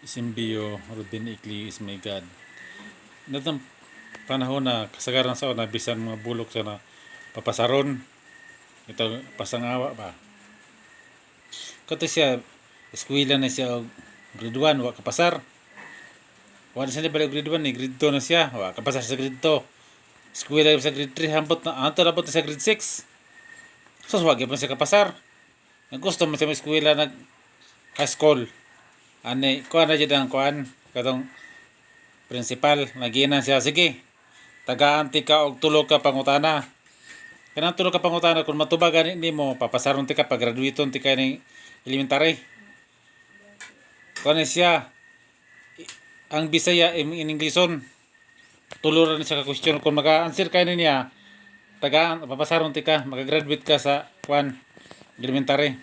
SMBO Ruben Icli is my God. Natong panahon na kasagaran sa una, bisan mga bulok sa na papasaron ito, pasangawa ba kato siya, eskwela na siya og grade 1, wa kapasar. Wa na siya nibalik grade 1 ni grade 2 na siya, wa kapasar sa grade 2. Eskwela sa grade 3, hambot na anto nabot na sa grade 6. So wa gyud siya kapasar. Ang gusto mo siya eskwela nag high school. Ani kuan na jud ang kuan katong principal, nagiinan siya, "Sige, tagaan tika og tulo ka pangutana. Kanang tulo ka pangutana, kung matubag gani nimo, papasaron tika, pagraduaton tika ning elementary." Kuan siya ang Bisaya in Ingleson. Tulo ra ni siya ka question. Kung maka-answer kay niya, tagaan, papasaron tika, makagraduate ka sa kuan elementary.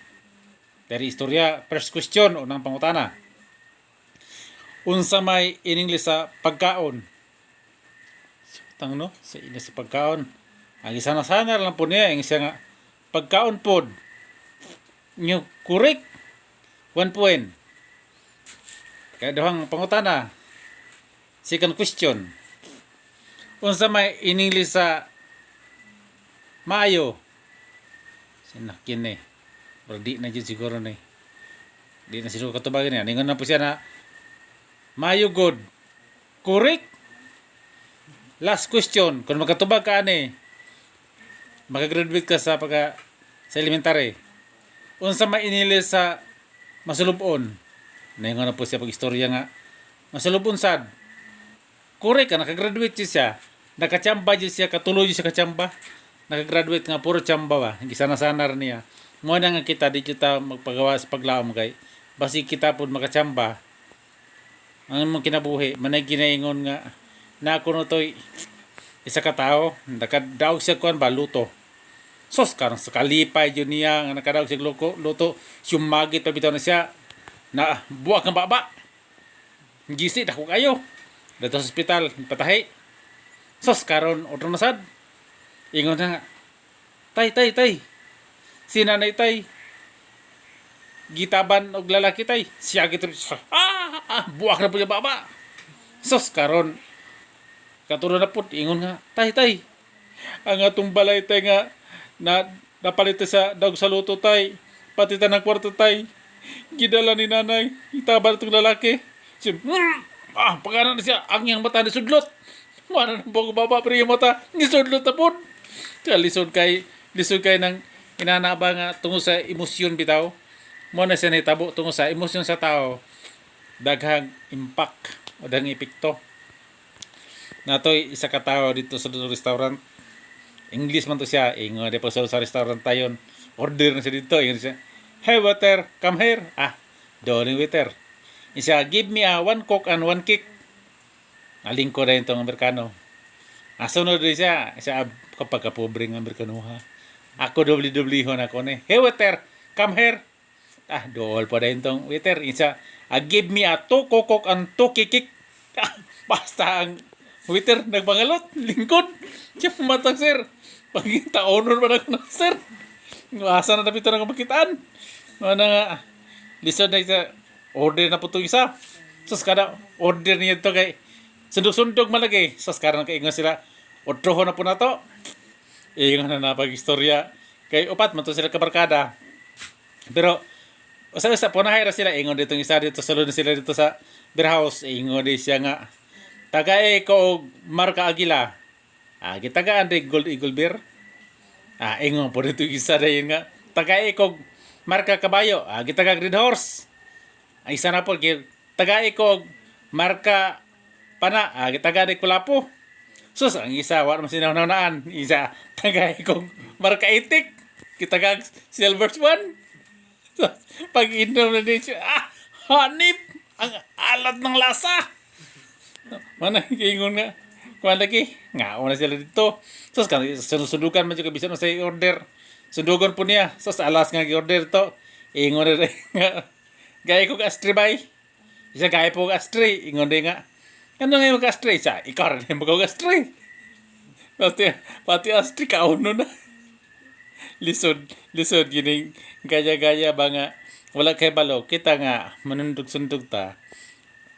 Pero istorya, first question, unang pangutana. "Unsa may in English sa pagkaon?" Tang no, sa English sa pagkaon. Ang isa na sana lang po niya, ang siya nga, "Pagkaon pod." Nyo, correct. 1 point. Kaya duhang pangutana. Second question. "Unsa may in English sa maayo?" Sinakin eh. Pero di na jud siguro ni. Di na siguro katubagan niya. Ningon na po siya na, "Maayo, good." Correct. Last question. Kung makatubag ka ani, makagraduate ka sa pagka sa elementary. "Unsa may in-English sa masulubon?" Ningon na po siya pag istorya nga, "Masulubon, sad." Correct ka, nakagraduate siya. Nakachamba jud siya, katuloy siya kachamba. Nakagraduate nga puro chamba ba. Gisana-sana niya. Mo na nga kita di kita magpagawa sa paglaom kay basi kita pud makachamba ang imong kinabuhi. Manay ginaingon nga na kuno toy isa ka tawo, nakadaog siya kuan ba, lotto. Sos, karon sa kalipay jud niya nga nakadaog siya lotto, sumagit pa bitaw na siya na buwak ang baba. Gisi dako kayo dito sa ospital, patahi. Sos, karon otro na sad, ingon na nga, "Tay, tay, tay, si nanay, tay, gitaban og lalaki, tay." Siya gito, ah, ah, buwak na po niya baba. Sos, karon katulo na pud, ingon nga, "Tay, tay, ang atong balay, tay, nga na napalit sa daog sa lotto, tay, pati tanang kwarto, tay, gidala ni nanay, itaban itong lalaki." Siya, ah, pagana na siya, ang iyang mata ni sudlot. Wala nang buong baba, pero yung mata, ni sudlot na pud. Kaya lisod kay ng inana ba nga tungod sa emosyon bitaw. Mo na siya nahitabo tungod sa emosyon sa tao. Daghang impact o daghang epekto. Natoy isa ka tao dito sa restaurant. English man to siya. Ingon di pa sa restaurant tayon. Order na siya dito. Ingon siya, "Hey waiter, come here." Ah, doon yung waiter. Siya, "Give me a one Coke and one cake." Alingko na itong Amerikano. Ah, sunod din siya. Siya, kapag kapobre ng Amerikano ha. Ako WWE na ako ni. "Hey waiter, come here." Ah, dool pa din itong waiter. Isa, "Ah, give me a two coke and two kikik." Basta ang waiter, nagpangalot, lingkod. Siya pumatag, "Sir. Pag taonon pa na ako na, sir. Asa na napito na makitaan?" Ano nga, lisod na isa, order na po itong isa. Sus, kada order niya ito kay sundog-sundog malagi. Sus, karon kaingon sila, "Otroho na po na to." Ingon na napag-istorya. Kay upat man to sila kabarkada. Pero usa-usa punahay ra sila, ingon dito isa dito, sulod na sila dito sa beer house, ingon di siya nga, "Tagae ko og marka Agila." Ah, gitagaan di Gold Eagle Beer. Ah, ingon po dito isa dayon nga, "Tagae ko og marka Kabayo." Ah, gitaga Red Horse. Ang isa na po, "Tagae ko og marka Pana." Ah, gitaga di Kulapo. Sus, ang isa, wa man sinahunahunaan. Isa, "Tagae ko og marka Itik." Gitaga Silver Swan. Pag inom na din siya, "Ah, hanip! Ang alat ng lasa!" Mana, ingon nga, kuan lagi, nga, na sila dito. Sus, kan, sundugan man jud bisan sa order. Sundugon po niya. Sus, alas nga gi-order to. Ingon na rin nga, "Gaya ko astri bay." Isa, "Gaya po astri." Ingon din nga, "Ano nga yung astri?" Sa, "Ikaw rin yung astri." Pati, pati astri kauno na. Lisod, lisod gining gaya-gaya ba nga wala kay balo kita nga manundog-sundog ta.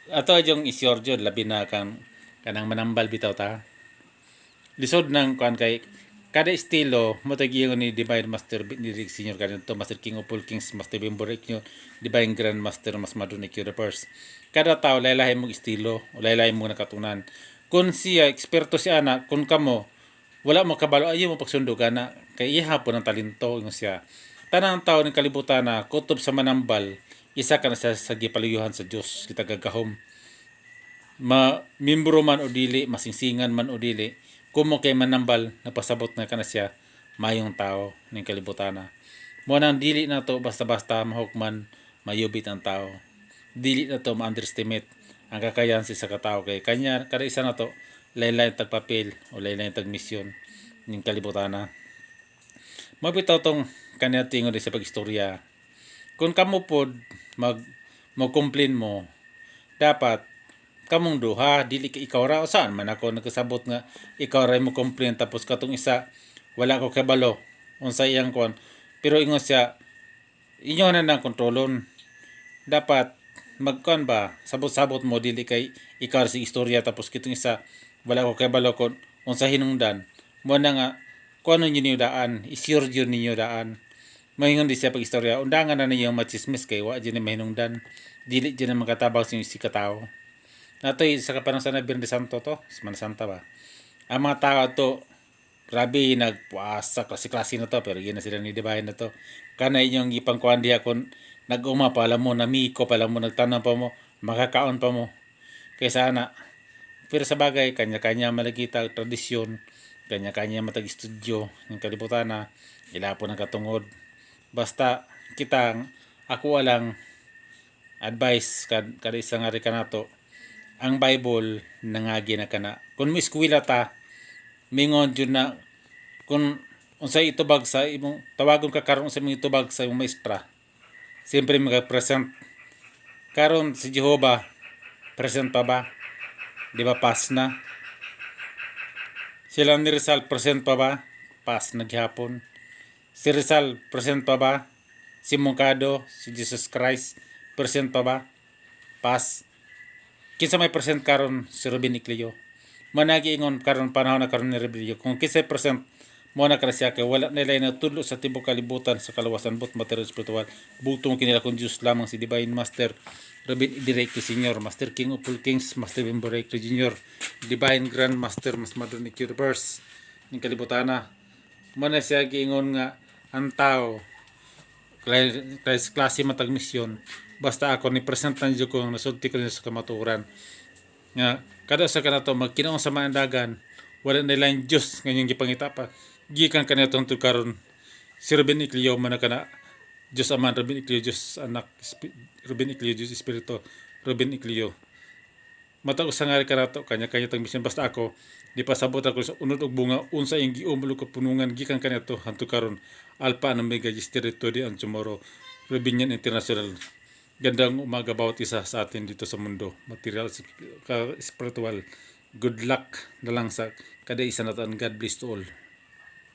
Ato yung isyor jud, labi na kang kanang manambal bitaw ta. Lisod nang kuan kay kada estilo mo tag ni Divine Master ni Rick Senior kanito, Master King of all Kings, Master Bimbo Rick, Divine Grand Master Mas Madunic the First. Kada tao laylahi mong estilo o laylahi mong nakatunan. Kung siya eksperto si ana, kung kamo wala mo kabalo, ayaw mo pagsundo na kay iha po ng talento. Ingon siya, tanang tao ng kalibutan na kutob sa manambal, isa ka na sa gipaluyuhan sa Dios kita gagahom, ma membro man o dili, masingsingan man o dili, kumo kay manambal, napasabot na ka na siya mayong tao ning kalibutan na. Mo nang dili na to basta-basta mahukman mayubit ang tao. Dili na to ma-underestimate ang kakayahan sa isa ka tao kay kanya kada isa na to lain-lain tag papel o lain-lain tag misyon ning kalibutan na. Mabitaw tong kanya tingon sa pag-istorya. Kung kamo pod mag mo complain mo, dapat kamong duha, dili ka ikaw ra. Saan man ako nagkasabot nga ikaw ra mo complain tapos katong isa wala ko kabalo unsa iyang kuan? Pero ingon siya, inyo na nang kontrolon. Dapat magkuan ba, sabot-sabot mo, dili kay ikaw ra si istorya tapos kitong isa wala ko kabalo kon unsa hinungdan mo. Na nga kuan ninyo daan, isure jud ninyo daan. Maingon di siya pag istorya, undangan na ninyo machismis kay wa jud ni mahinungdan, dili jud na makatabang sa si katao. Natoy sa kapanang sa Biyernes Santo to, Semana Santa ba. Ang mga tao to, grabe nagpuasa, klase-klase na to, pero yun na sila ni Divine na to. Kana inyong gipangkuan diha, kung nag-uma pa alam mo, namiko pa alam mo, nagtanong pa mo, makakaon pa mo. Kaysa ana. Pero sa bagay, kanya-kanya malagita tradisyon, kanya-kanya matag estudyo ng kalibutan na ila po ng katungod. Basta kitang ako alang advice kada isa nga rin kanato, ang Bible nangagi na kana. Kung mo eskwela ta, mingon jud na kung unsay itubag sa imong tawagon ka karon sa imong itubag sa imong maestra. Siyempre maka-present. Karon si Jehovah present pa ba? Di ba past na? Sila ni Rizal, present pa ba? Past na gihapon. Si Rizal, present pa ba? Si Moncado, si Jesus Christ, present pa ba? Past. Kinsa may present karon? Si Ruben Ecleo. Managi ingon karon, panahon na karon ni Ruben Ecleo. Kung kinsay present mo na kara siya kay wala nila natudlo sa tibok kalibutan sa kalawasan, both material, spiritual. Butong kinila kung Diyos lamang, si Divine Master Ruben Directo Senior, Master King of all Kings, Master Bimbo Recto Junior, Divine Grand Master Mas Madronic Universe ning kalibutan na. Mo na siya giingon nga ang tao klase, klase matag misyon, basta ako ni present na ko, nasulti ko niya sa kamatuoran nga kada sa kanato magkinaong sa maandagan, wala nila yung Diyos nga inyong gipangita pa gikan kaniadto hangtod karon. Si Ruben Ecleo man na kana Diyos Aman, Ruben Ecleo Diyos Anak, Ruben Ecleo Diyos Espiritu, Ruben Ecleo. Matag usa nga kanato kanya-kanya tang misyon. Basta ako di pasabot ako sa unod og bunga unsa iyang giumol og kapunungan gikan kaniadto hangtod karon. Alpha and Omega, yesterday, today and tomorrow. Rubinian International. Gandang umaga bawat isa sa atin dito sa mundo, material, spiritual. Good luck na lang sa kada isa natin. God bless to all.